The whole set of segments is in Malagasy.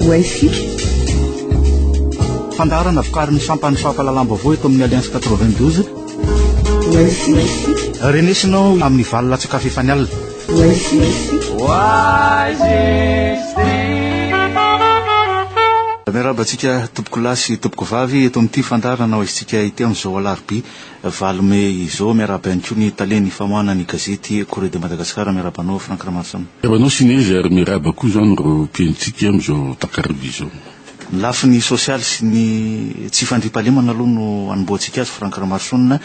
Wifi. Fandaharana vokarin'ny sampan'ny fampahalalam-baovao eto amin'ny Alliance 92. Wifi. Renesinao amin'ny valo latsaka fahefany alina. Wifi. Miarahaba antsika tompokolahy sy tompokovavy eto amin'ity fandaharana ho aizintsika ity amin'izao alarobia 8 mey izao. Miarahaba ihany koa ny talen'ny famoahana ny gazety Courrier de Madagascar. Miarahaba anao Franck Ramaroson. Miarahaba anao Sinezy ary miarahaba koa izany ireo mpihainontsika amin'izao takariva izao. Ny lafiny sosialy sy ny tsy fandriampahalemana aloha no hanombohantsika azy Franck Ramaroson.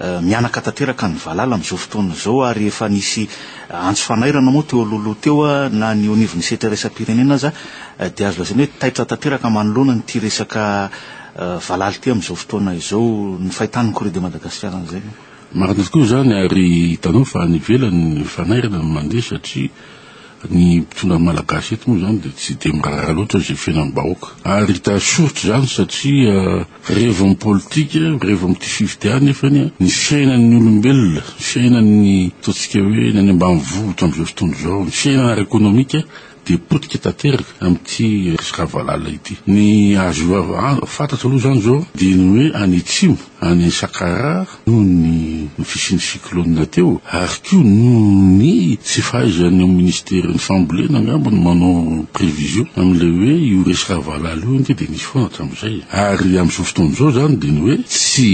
Mihanaka tanteraka ny valala amin'izao fotoana izao ary efa nisy antso fanairana moa teo alohaloha teo na ny eo anivon'ny sehatra iraisam-pirenena aza dia azo lazaina hoe taitra tanteraka manoloana an'ity resaka Valala ity amin'izao fotoana izao ny fahitan'ny Courrier de Madagascar an'izay. Marina tokoa izany ary hitanao fa any ivelany ny fanairana no mandeha satria ny mpitondra malagasy eto moa izany dia tsy dia miraharaha loatra izay fiainam-bahoaka. Ary hita soritra izany satria revo amin'ny politika, revo amin'ity fifidianana nefany ny fiainan'ny olombelona, ny fiainan'ny ataontsika hoe ny any ambanivohitra amin'izao fotoana izao, ny fiainana ara-ekonomika dia potika tanteraka amin'ity resaka valala ity. Ny azo fantatra aloha izany izao dia ny hoe any atsimo, any Sakara noho ny fisian'ny cyclone teo ary koa noho ny tsy fahaizan'ny ao ministeran'ny fambolena angamba no manao prévision amin'ilay hoe io resaka valala io ange dia nisy foana hatramin'izay. Ary amin'izao fotoana izao izany dia ny hoe tsy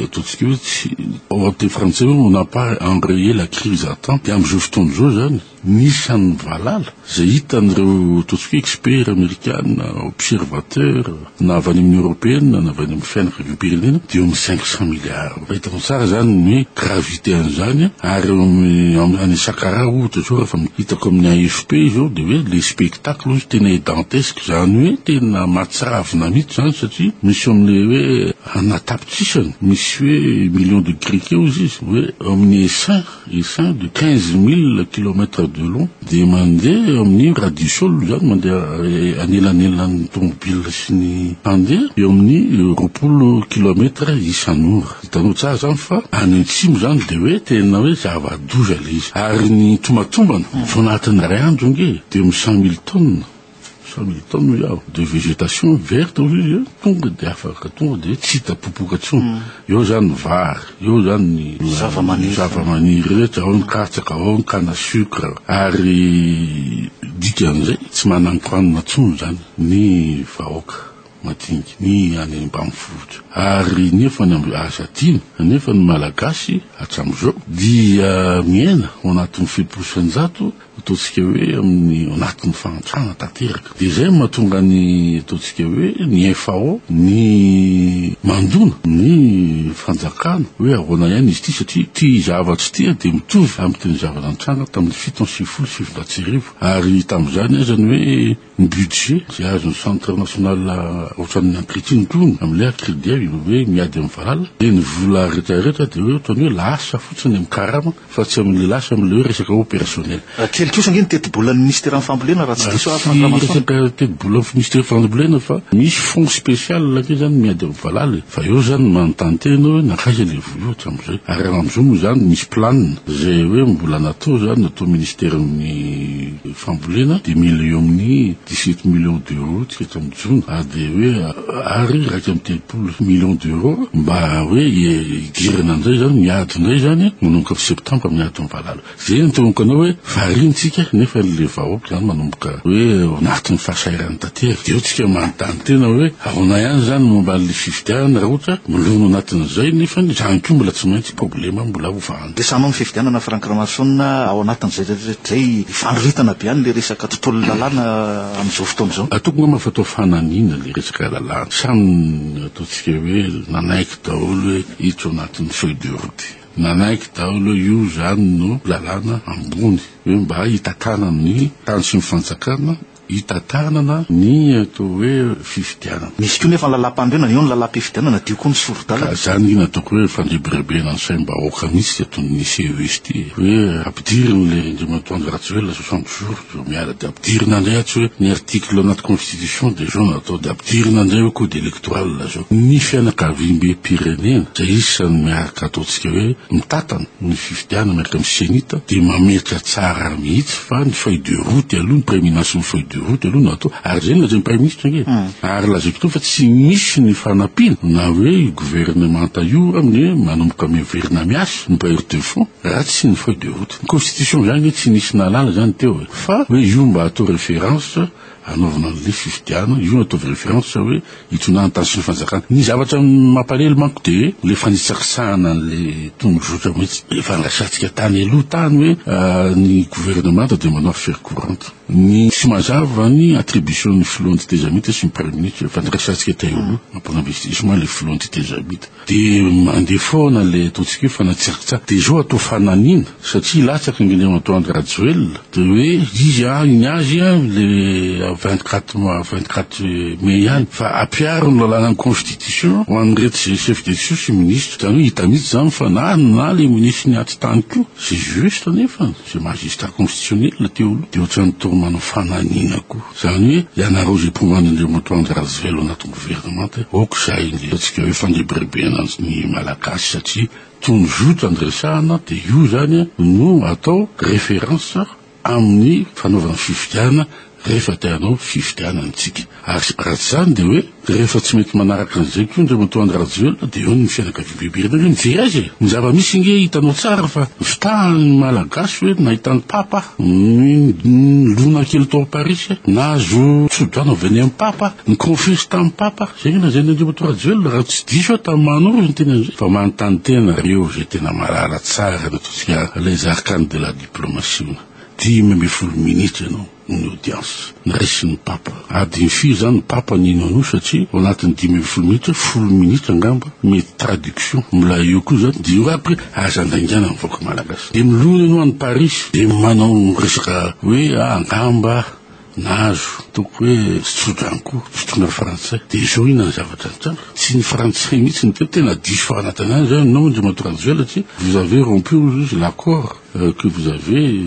ataontsika hoe tsy ao amin'ny teny frantsay hoe on n'a pas enrayé la crise à temps dia amin'izao fotoana izao izany Ny isan'ny valala izay hitan'ireo ataontsika hoe experts amerikana, observateurs, na avy any amin'ny Eoropeana na avy any amin'ny fianakaviam-pirenena dia eo amin'ny 500 milliards. Raha hitanao tsara izany ny hoe gravité an'izany ary eo amin'ny any Sakara ohatra izao rehefa hitako amin'ny AFP izao dia hoe le spectacle hozy tena dantesque izany hoe tena mahatsiravina mihitsy izany satria misy eo amin'ilay hoe anatapitrisany misy hoe millions de criquets hozy izy hoe eo amin'ny essaim Essaim de 15 000 kilomètres de long dia mandeha eo amin'ny radius-sol izany, mandeha anelanelan'ny tomobile sy ny mpandeha eo amin'ny 20 kilomètres isan'ora. Hitanao tsara izany fa any atsimo izany dia hoe tena hoe zava-doza ilay izy. Ary ny tomatombana, vao anatin'ny iray andro ange dia eo amin'ny 100 000 tonnes. 100 000 tonnes hoy aho de végétation verte hoy izy tonga de afaka tonga de tsy hita popoka intsony. Eo zany ny vary, eo zany ny Zava-maniry. zava-maniry rehetra, ao ny katsaka, ao ny canne à sucre ary dikan'izay tsy manan-kohanina intsony zany ny vahoaka madinika, ny any ambanivohitra. Ary nefa ny aza adino, nefa ny Malagasy hatramin'izao dia miaina ao anatin'ny 70% ataontsika hoe amin'ny anatin'ny fahantrana tanteraka. Dia izay no mahatonga ny ataontsika hoe ny FAO, ny mandona ny fanjakana hoe ahoana ihany izy ity satria ity zavatra ity dia mitovy amin'itony zavatra nitranga tamin'ny 1997 ary tamin'izany aza ny hoe ny budget izay azon'ny centre national ohatran'ny ankehitriny koa amin'ilay accrédité hoe miady amin'ny valala dia ny vola rehetrarehetra dia hoe ohatran'ny hoe lasa fotsiny amin'ny karama Fa tsy amin'ny lasa amin'ilay hoe resaka opérationnel. Kely kosa ange ny tetibolan'ny minisiteran'ny fambolena raha tsy diso aho Franck Ramaroson. Tsy resaka tetibolan'ny minisiteran'ny fambolena fa misy fonds spécial ange zany miady amin'ny valala e. Fa eo zany manontany tena hoe nankaiza ilay vola io hatramin'izay. Ary raha amin'izao moa zany misy plan izay hoe mbola natao zany natao minisiteran'ny fambolena dia mila eo amin'ny 17 millions d'euros tsika hatramin'ny jona ary dia hoe ary 31 millions d'euros mba hoe hidirana indray zany miady indray zany manomboka amin'ny septembre miady amin'ny valala. Zay no tongoka anao hoe variana tsika nefa le vahoaka zany manomboka hoe ao anatin'ny fahasahiranana tanteraka. Dia eo tsika manontany tena hoe ahoana ihany zany momba an'le fifidianana raha ohatra milona anatin'izay nefa izany koa mbola tsy maintsy problema mbola ho vahana. Resahanao ny fifidianana Franck Ramaroson ao anatin'izay rehetra izay ifandroritana be any le resaka tontolon'ny lalàna amin'izao fotoana izao. Ataoko angamba fa atao fananiana le resaka lalàna. Samy ataontsika hoe nanaiky daholo hoe hiditra ao anatin'ny feuille de route. Nanaiky daholo hoe io izany no lalàna ambony hoe mba hitantanana ny tany sy ny fanjakana hitantanana ny atao hoe fifidianana. Misy koa nefa ny lalàm-panorenana, eo ny lalàm-pifidianana, dia eo koa ny sori-dalana. Ka izany ange no ataoko hoe fandrebirebena ny saim-bahoaka mihitsy teto amin'ny CES ity e. Hoe ampidirina ilay Andriamatoa Andry Rajoelina 60 jours vao miala dia ampidirina indray atsy hoe ny article anaty constitution dia izao no atao dia ampidirina indray hoe code électoral izao. Ny fianakaviambem-pirenena izay isan'ny miaraka ataontsika hoe mitantana ny fifidianana miaraka amin'ny CENIT dia mametra tsara mihitsy fa ny feuille de route aloha ny préminence ny feuille. de route aloha no atao ary izay no lazain'ny praiminisitra ange. Ary lazaiko teo fa tsy misy ny fanampiana na hoe io governemanta io amin'ny hoe manomboka miverina miasa ny bailleur de fonds raha tsy ny feuille de route. Ny constitution izany ange tsy nisy nahalala izany teo e. Fa hoe io mba atao référence hanaovana an'ilay fifidianana, io no ataovy référence hoe hitondrana ny tany sy ny fanjakana. Ny zavatra mampalahelo manko dia hoe ilay fanitsakitsahana an'ilay tondrozotra mihitsy. Efa nirasantsika tany aloha tany hoe ny governemanta dia manao affaire courante. Ny tsy mazava ny attribution ny filohan'ny tetezamita sy ny praiminisitra, efa nirasantsika teo aloha, mampanao investissement ilay filohan'ny tetezamita. Dia mandeha foana ilay ataontsika hoe fanatsiratsirana. Dia izao atao fananiana satria latsaka ny Andriamatoa Andry Rajoelina dia hoe izy an, ny azy an le 24 mois, 24 mai ihany fa ampiaro ny lalànan'ny constitution ho an'ireto izay chef d'Etat sy ministre. Izany hoe hita mihitsy izany fa na na ilay ministre ny atitany koa izay juriste anefa, izay magistrat constitutionnel teo aloha dia ohatran'ny toa manao fananiana koa. Izany hoe ianareo izay mpomba an'Andriamatoa Andry Rajoelina ao anatin'ny governemanta, aoka izay ny ataontsika hoe fandrebirebena ny Malagasy satria tondrozotra no resahana dia io izany no atao référence amin'ny fanaovana fifidianana rehefa te hanao fifidianana isika. Ary raha tsy izany dia hoe rehefa tsy mety manaraka an'izay koa Andriamatoa Andry Rajoelina dia eo ny fianakaviam-be mijery azy e! Ny zava-misy ange hitanao tsara fa fitahan'ny Malagasy hoe nahita ny Papa nilona kely tao Paris, nahazo tso-drano avy any amin'ny Papa, nikonfesy tamin'ny Papa. Izay no lazain'i Andriamatoa Rajoelina raha tsy diso aho tamin'ny Mahanoro izy niteny an'izay. Fa manontany tena ireo izay tena mahalala tsara ny ataontsika les arcanes de la diplomatie. 15 minitra ianao. ny audience noraisin'ny Papa. Adiny firy izany ny Papa nino an'io satria ao anatin'ny 15 minitra, folo minitra angamba mety traduction. Mbola eo koa izany dia eo après aza andaingana ny vahoaka malagasy. Dia milona ianao any Paris dia manao resaka hoe angamba nahazo ataoko hoe tsy tso-drano koa mpitondra frantsay. Dia izao inona ny zavatra nitranga? Tsy ny frantsay mihitsy no teo, tena diso fanantenana izany ianao Andriamatoa Rajoelina satria vous avez rompu hozy izy l'accord. Que vous avez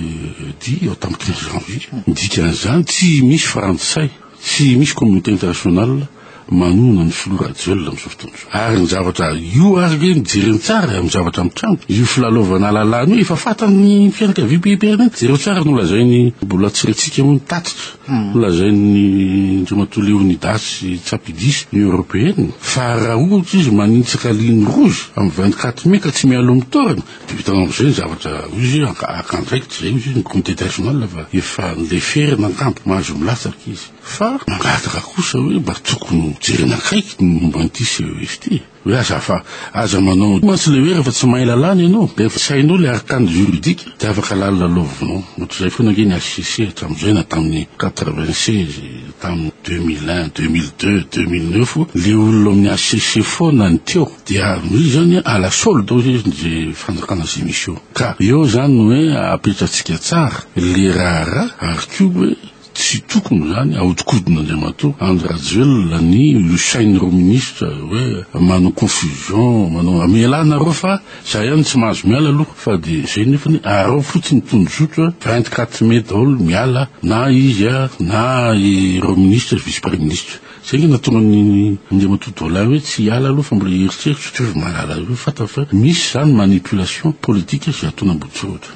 dit ao tamin'ny 15 janvier. Ny dikan'izany, tsy misy frantsay, tsy misy communauté internationale manohana ny filoha Rajoelina amin'izao fotoana izao. Ary ny zavatra, io ary ve no jereny tsara amin'ny zavatra mitranga? Io filalaovana lalàna io efa fatan'ny fianakaviam-pirenena. Jereo tsara ny nolazain'ny, mbola tsy rentsika moa ny tatitra, nolazain'ny Andriamatoa Leonidas Tsapidis, Union Européenne, fa raha ohatra izy manitsaka ligne rouge amin'ny 24 mai ka tsy mialoha amin'ny taorana, Dia hitanao amin'izay ny zavatra, hoy izy hoe haka andraikitra izay, hoy izy ny comité international fa efa noleferina angamba, mahazo milatsaka izy. Fa mangataka kosa hoe mba tokony ho jerena akaiky ny momba an'ity CES ity e. Hoe aza fa aza manao mantsy ilay hoe rehefa tsy mahay lalàna ianao, rehefa tsy hainao ilay arcane juridique dia afaka lalilalaovinao. Ohatr'izay foana ange ny HCC hatramin'izay na tamin'ny 96, tamin'ny 2001, 2002, 2009, ilay olona ao amin'ny HCC foana ny teo. Dia izy zany à la solde hoy izy ny fanjakana izay misy eo. Ka eo zany no hoe apetratsika tsara le raharaha ary koa hoe tsy tokony zany ahodikodina Andriamatoa Andry Rajoelina ny sain'ireo ministra hoe manao confusion manao mialà nareo fa za ihany tsy mahazo miala aloha fa dia zay nefany arao fotsiny tondrozotra 24 mai daholo miala na izy na ireo ministra vice premier ministre. Zay nge nahatonga ny Andriamatoa Dolin hoe tsy hiala aloha fa mbola hieritreritra satria efa mahalala hoe fantany fa misy zany manipulation politique izay ataon'Ambohitsorohitra.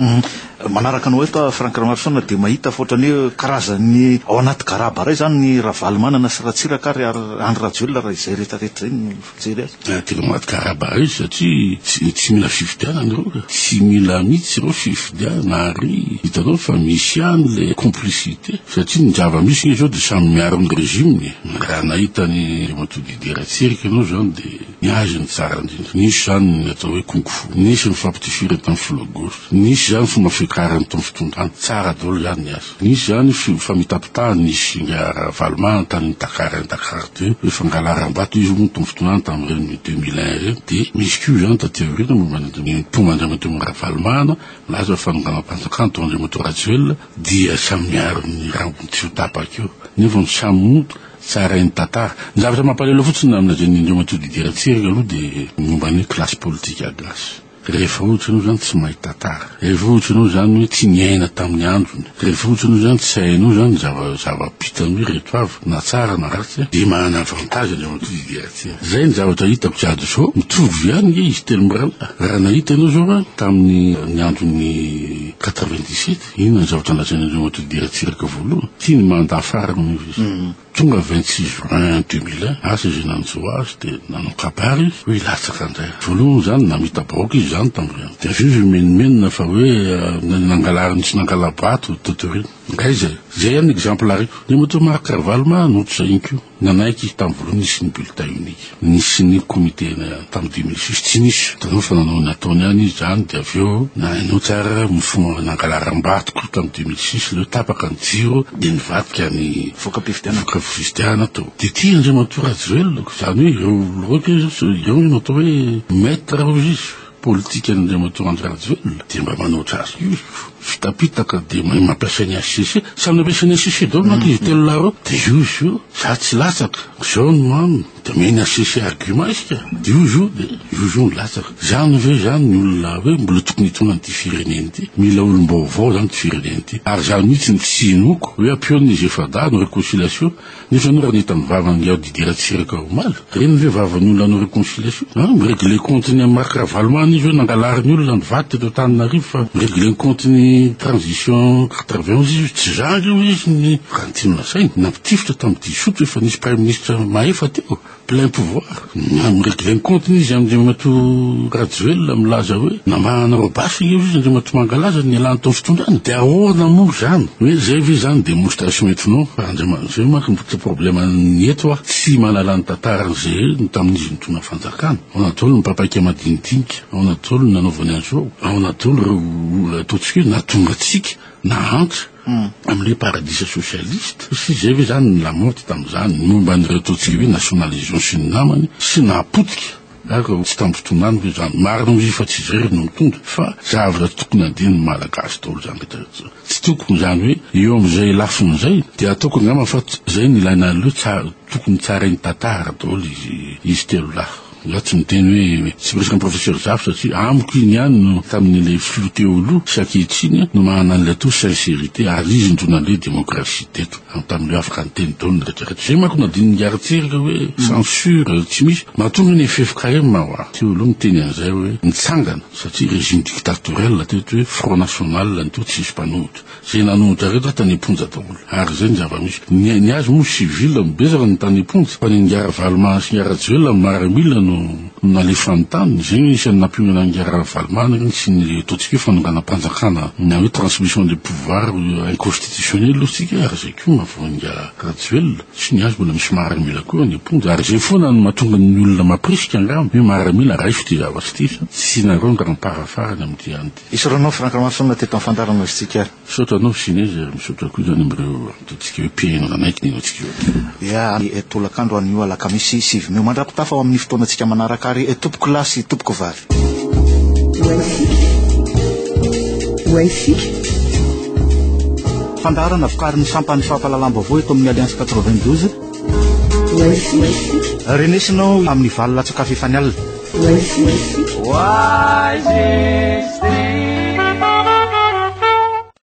Manaraka anao eto aho Franck Ramarosaona dia mahita fa ohatran'ny hoe karazan'ny ao anaty garaba iray izany ny Ravalomanana sy Ratsiraka ary Andry Rajoelina raha izay rehetra rehetra izay no fijery azy. Tena ao anaty garaba iray izy satria tsy tsy mila fifidianana ireo ka. Tsy mila mihitsy ireo fifidianana ary hitanao fa misy ihany ilay complicité. Satria ny zava-misy nge zao dia samy miaro ny régime-ny e. Raha nahita an'i Andriamatoa Didier Ratsiraka ianao izany dia ny azy no tsara indrindra. Nisy izany ny atao hoe kung fu, nisy ny fampitifirana tamin'ny filoha gauche, nisy izany fomba fiakarany tamin'ny fitondrana, tsara daholo izany ny azy. Nisy izany famitapitahana, nisy ingahy Ravalomanana tany Dakar un Dakar deux, hoe fangalaram-bato izy moa tamin'ny fitondrana tamin'ireny 2001 ireny. Dia misy koa izany taty aoriana momba ny mpomba an-dRamatoa Ravalomanana milaza fa fanonganam-panjakana tao Andriamatoa Rajoelina, Dia samy miaro ny rambony tsy ho tapaka eo, nefa ny samy moto tsarain'ny tantara. Ny zavatra mampalahelo fotsiny amin'ny lazain'i Andriamatoa Didier Ratsiraka aloha dia ny momba ny classe politique gasy. Rehefa ohatra ianao izany tsy mahay tantara, rehefa ohatra ianao izany hoe tsy niaina tamin'ny androny, rehefa ohatra ianao izany tsy hainao izany ny zava zava-bitany hoe ireto avy na tsara na ratsy dia manana avantage Andriamatoa Didier Ratsiraka. Izay ny zavatra hitako tsy ady zao, mitovy ihany nge izy telo mirahalahy. Raha nahita ianao izao aho tamin'ny ny andron'ny 97, inona ny zavatra nolazain'Andriamatoa Didier Ratsiraka voalohany? Ity ny mandat farany hoy izy. Tonga 26 juin 2001, asa izay nanjo azy dia nanao kabary izy hoe hilatsaka indray. Voalohany izany namita-bahoaka izy izany tamin'ireny. Dia avy eo izy mimenomenona fa hoe nangalariny sy nangala-bato taty aoriana. Ngaiza e? Izay ihany ny exemple ariko. Ny Andriamatoa Marc Ravalomanana ohatr'izay ihany koa. Nanaiky izy tamin'ny voalohany nisy ny bulletin unique. Nisy ny comité tamin'ny 2006, tsy nisy. Hitanao fa nanao ny ataony ihany izy izany dia avy eo nahaino tsara ny fomba nangalaram-bato koa tamin'ny 2006, leo tapaka ny jiro dia nivadika ny voka-pifidianana. Voka-pifidianana tao. Dia ity Andriamatoa Rajoelina, izany hoe ireo ireo ireo no atao hoe maître hozy izy, politikan'i Andriamatoa Andry Rajoelina dia mba manao ohatr'azy io izy, fitapitaka dia mahay mampiasa ny HCC, samy nampiasa ny HCC daholo manko izy telo lahy ireo, dia io izy io, za tsy latsaka, zao no mamy, dia omeny HCC argument isika, dia io izy io, dia io izy io no latsaka. Zany ve zany ny olona hoe mbola tokony hitondra an'ity firenena ity? Mila olom-baovao zany ity firenena ity, ary zany mihitsy no tsy inoako hoe ampionona izy efa-dahy no réconciliation, Nefa ianao raha nahita ny vavan'i Ingahy Didier Ratsiraka omaly, ireny ve vavan'ny olona hanao réconciliation? An, mi-régler compte-ny amin'i Marc Ravalomanana izy hoe nangalariny olona ny vato teto Antananarivo fa mi-régler ny compte-ny transition 91 izy, tsy zany io izy ny raha ny tiany lazaina, nampitifitra tamin'ny 18 efa nisy praiminisitra mahefa teo. Plein pouvoir. Mi-regler ny compte-ny izy Andriamatoa Rajoelina milaza hoe nambaranareo basy io izy Andriamatoa Mangalaza ny nialany tao fitondrana. Dia ahoana moa izany? Hoe izay ve izany démonstration entinao fa Andriamatoa izay manko ny problème ny eto aho tsy mahalala ny tantaran'izay ny tamin'izy nitondra fanjakana. Ahoana daholo ny mpapaika madinidinika? Ahoana daholo ny nanaovany an'izao? Ahoana daholo ireo olona ataontsika hoe nahatonga antsika nahantra? Amin'ilay paradisa socialiste, sy izay ve izany ny lamaody tamin'izany, ny momba an'ireo ataontsika hoe nationalisation sy ny namany, sy nahapotika, ary tsy tamin'ny fotoanany ve izany? Marina hoy izy fa tsy izy irery no mitondra, fa zavatra tsy tokony hadinon'ny Malagasy daholo izany rehetra rehetra izany. Tsy tokony izany hoe eo amin'izay lafiny izay dia ataoko angamba fa izay no ilaina aloha, tsara, tokony tsarain'ny tantara daholo izy izy telo lahy. Za tsy miteny hoe tsy miresaka am professeur Zafy satria amiko iny ihany no tamin'ilay filoha teo aloha sy ankehitriny no manana an'ilay atao sincérité ary izy no nandre démocratie teto tamin'ilay afaka niteny daholo ny rehetra rehetra. Zay manko nadinon'i Ratsiraka hoe censure tsy misy. Mahatonga ny ffkm hoa teo aloha miteny an'izay hoe nitsangana satria régime dictatorial teto hoe front national ny teo tsisy mpanohitra. Zay nanohitra rehetra tany am-ponja daholo. Ary zay ny zava-misy. Ny ny azy moa civil no betsaka no tany am-ponja, fa ny an'ingahy Ravalomanana sy ingahy Rajoelina no miaramila no no nalefany tany. Zay no isan'ny nampiongana an'ingahy Ravalomanana sy ny ataontsika hoe fanonganam-panjakana na hoe transmission de pouvoir inconstitutionnel hoy tsika, ary zay koa mahavoa an'ingahy Rajoelina. Sy ny azy mbola misy maramila koa any am-ponja. Ary zay foana no mahatonga ny olona mampirisika angamba hoe maramila raiso ity zavatra ity fa tsy nareo no ramparafarany amin'ity any ity. Isaorana anao Franck Ramaroson teto amin'ny fandaharana Ozintsika. Misaotra anao Sinez ary misaotra koa izany amin'ireo ataontsika hoe mpihaino nanaiky ny henoantsika eo. Dia ny tolakandro anio alakamisy 9 mey. Mandra-pitafa ho amin'ny fotoanantsika manaraka ary tompoko lahy sy tompoko vavy. Fandaharana vokarin'ny sampan'ny fampahalalam-baovao eto amin'ny Alliance 92. Renesinao amin'ny valo latsaka fahefany alina.